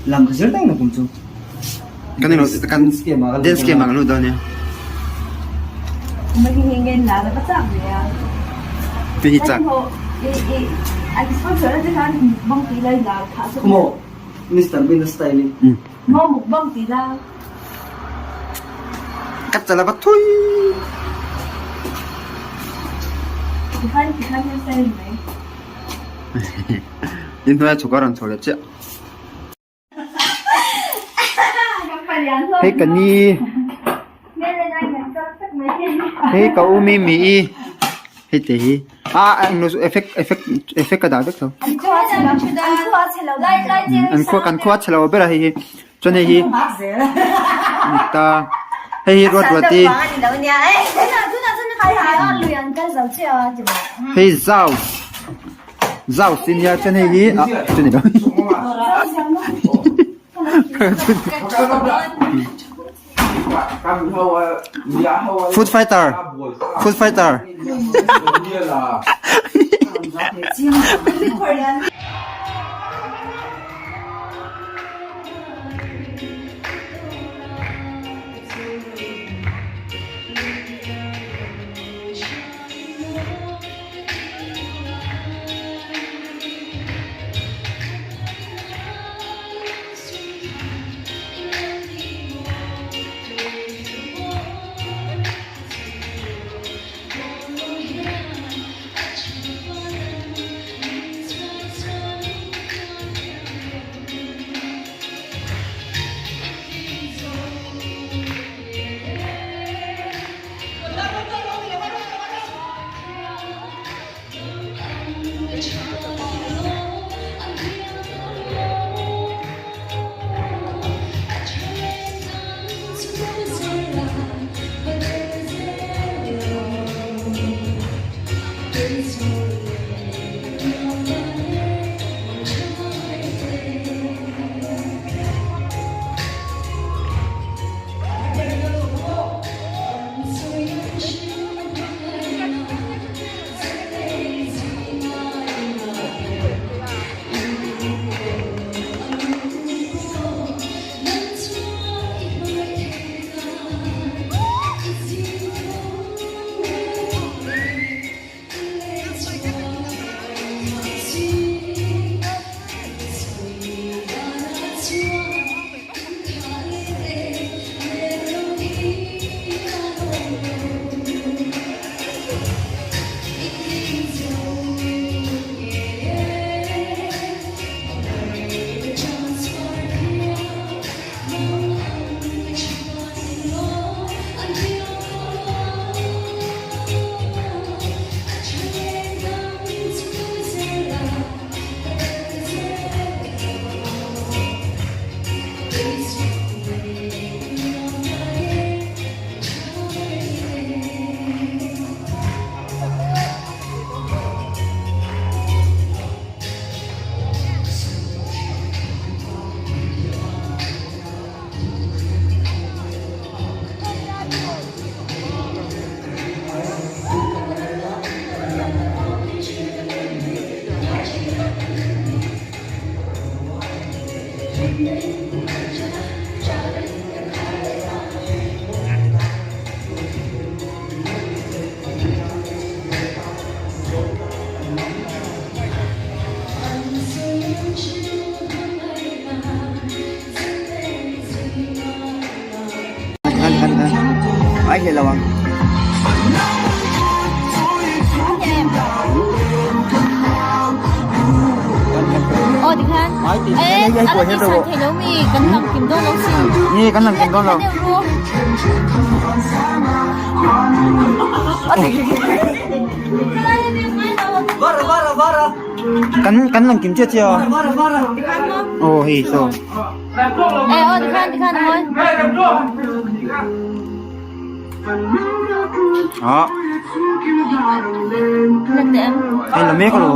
Lam ka zir dang na kum chu. Kan ilo kan dance game ah kan lut dawn nia. Hei hi chak. Khumaw Mister Bean a style in. Ka chala va thui. Inhnuai a chhuk a rawn chho leh chiah. Hei ka ni hei ka u mi mi i hei te hi a eng lo chu effect effect effect ka dah vek tho an khua kan khua chhe lo ber a hei hi chuan hei hi ta hei hi ruat ruat i hei zau. Zau si nia chuan hei hi ah chu ni lo Food fighter food fighter Ai hle lo ang. Aw tikhan. Eh, ala ti san thei lo mi kan lang kim dawn lo sin. Ni kan lang kim dawn lo. Bara bara bara. Kan kan lang kim chia chia. Bara bara. Oh hei so. Eh, aw tikhan tikhan moi. Ah. Hei la mek lo.